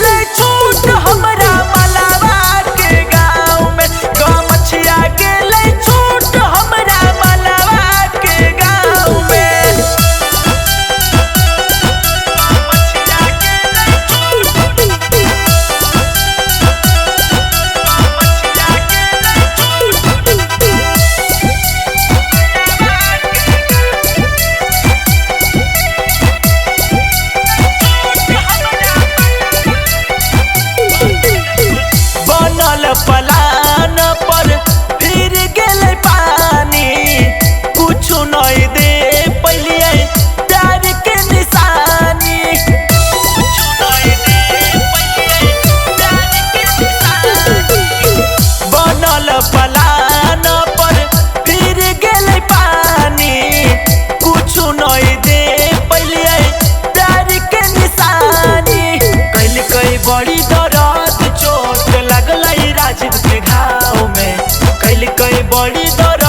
गेलै छूट हमरा मलावा के गाँव में, गमछिया गेलै छूट हमरा मलावा के गाँव में। गमछिया गेलै छूट, गमछिया गेलै छूट। बनल पलान पर फिर गेलै पानी, कुछु नहीं दे पलियै प्यार के निशानी, कुछु नहीं दे पलियै प्यार के निशानी। बनल पलान पर फिर गेलै पानी, कुछु नहीं दे पलियै प्यार के निशानी। कैलकै बड़ी दर्द चोट लगलै राजीव के घाव में, कैलकै बड़ी दर्द